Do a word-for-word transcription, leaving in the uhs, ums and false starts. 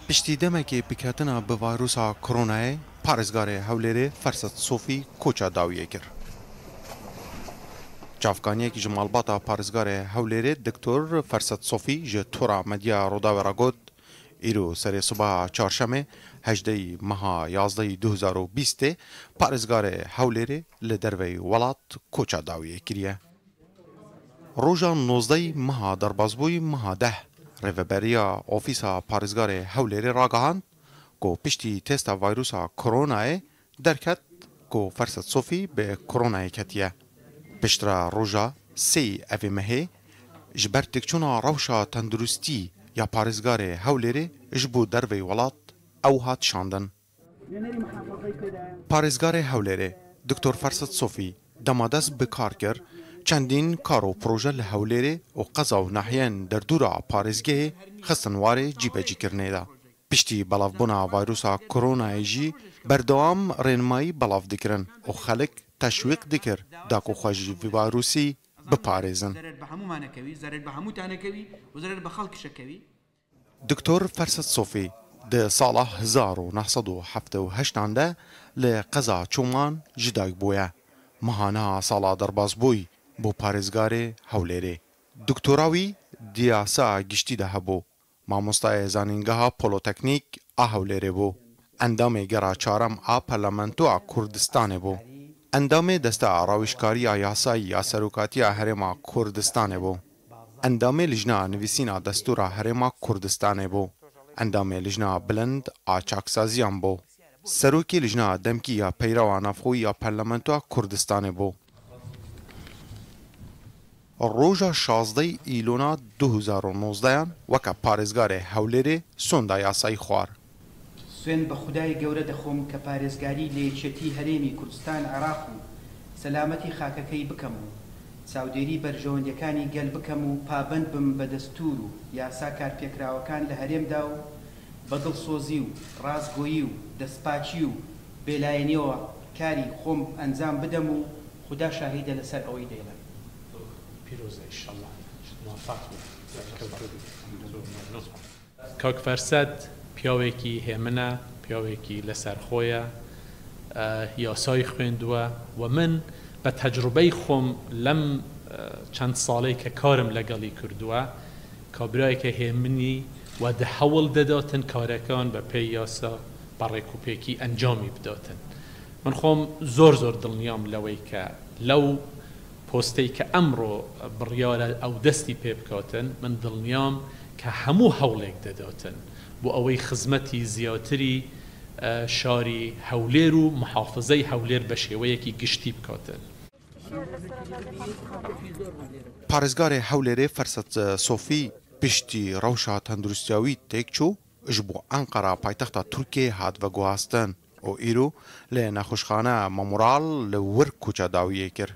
Piştî demekê pêkhatina bi vayrusa koronayê, parêzgarê Hewlêrê Ferset Sofî koça dawiyê kir. Çavkaniyek ji malbata parêzgarê Hewlêrê, Doktor Ferset Sofî, ji Tora Medya Rûdawê re got, îro serê sibeha çarşemê, hejdeyî meha yazdeyî du hezar û bîstê, parêzgarê Hewlêrê li derveyî welat koça dawiyê kiriye. Roja nozdehî meha derbazbûyî meha deh, rêveberiya Ofîsa Parêzgarê Hewlêrê ragihand ku piştî testa vayrusa koronayê derket ku Ferset Sofî bi koronayê ketiye. Piştre roja sêyî evê mehê ji ber têkçûna rewşa tenduristî ya parêzgarê Hewlêrê ji bo derveyî welat ew hat şandin. Parêzgarê Hewlêrê, Doktor Ferset Sofî, dema dest bi kar kir, çendîn kar û proje li Hewlêrê û qeza û nahiyên derdûra parêzgehê xistin warê cîbecîkirinê de. Piştî belavbûna vayrusa koronayê jî berdewam rênimayî belav dikirin û xelk teşwîq dikir da ku xwe ji vî vayrusî biparêzin. زەرەر بە هەموومانەکەوی، زەرەر بە هەمووتانەکەوی و زەرەر بە خەڵکشەکەوی. Doktor Ferset Sofî di sala hezar û neh sed û hevdeh û heştan de li qeza Çoman ji dayik bûye. Meha niha sala derbazbûyî bû parêzgarê Hewlêrê. Doktora wî di yasa giştî de hebû. Mamostayê zanîngeha Polîteknîk a Hewlêrê bû. Endamê gera çarem a Parlamentoya Kurdistanê bû. Endamê Desteya Rawîşkariya Yasayî ya Serokatiya Herêma Kurdistanê bû. Endamê Lijna Nivîsîna Destûra Herêma Kurdistanê bû. Endamê Lijna Bilind a Çaksaziyan bû. Serokê Lijna Demkî ya Peyrewa Navxweyî ya Parlamentoya Kurdistanê bû. Roja şazdeh Îlona du hezar û nozdehan weke parêzgarê Hewlêrê sonda yasayî xwar. سوێند بە خودای گەورە دەخۆم کە پارێزگاری لە یەکێتی هەرێمی کوردستان عێراق و سەلامەتی خاکەکەی بکەم و چاودێری بەرژەوەندیەکانی گەل بکەم و پابەند بم بە دەستور و یاسا کارپێکراوەکان لە هەرێمدا و بە دڵسۆزی و ڕاستگۆیی و دەستپاکی و بێلایەنیەوە کاری خۆم ئەنجام بدەم و خودا شاهیدە لەسەر ئەوەی دەیڵێم. پیرۆزە ئینشەڵڵا. موفق بێ. کاک فەرسەت پیاوێکی هێمنە، پیاوێکی لەسەرخۆیە، ئە، یاسای خوێندووە و من بە تەجروبەی خۆم لەم، ئە، چەند ساڵەی کە کارم لەگەڵی کردووە، کابرایەکە هێمنی و دە هەوڵ دەداتن کارەکان بە پێی یاسا بە ڕێکوپێکی ئەنجامی بداتن. من خۆم زۆر زۆر دڵنیام لەوەی کە لەو پۆستەی کە ئەمڕۆ بڕیارە ئەو دەستی پێ بکاتن، من دڵنیام کە هەموو هەوڵێک دەداتن بۆ ئەوەی خزمەتی زیاتری، ئە، شاری هەولێر و محافظەی هەولێر بە شێوەیەکی گشتی بکاتن. Parêzgarê Hewlêrê Ferset Sofî piştî rewşa tenduristiya wî têk çû, ji bo Enqera paytexta Tirkiyeyê hat veguhastin û îro li nexweşxaneya Mamural li wir koça dawiyê kir.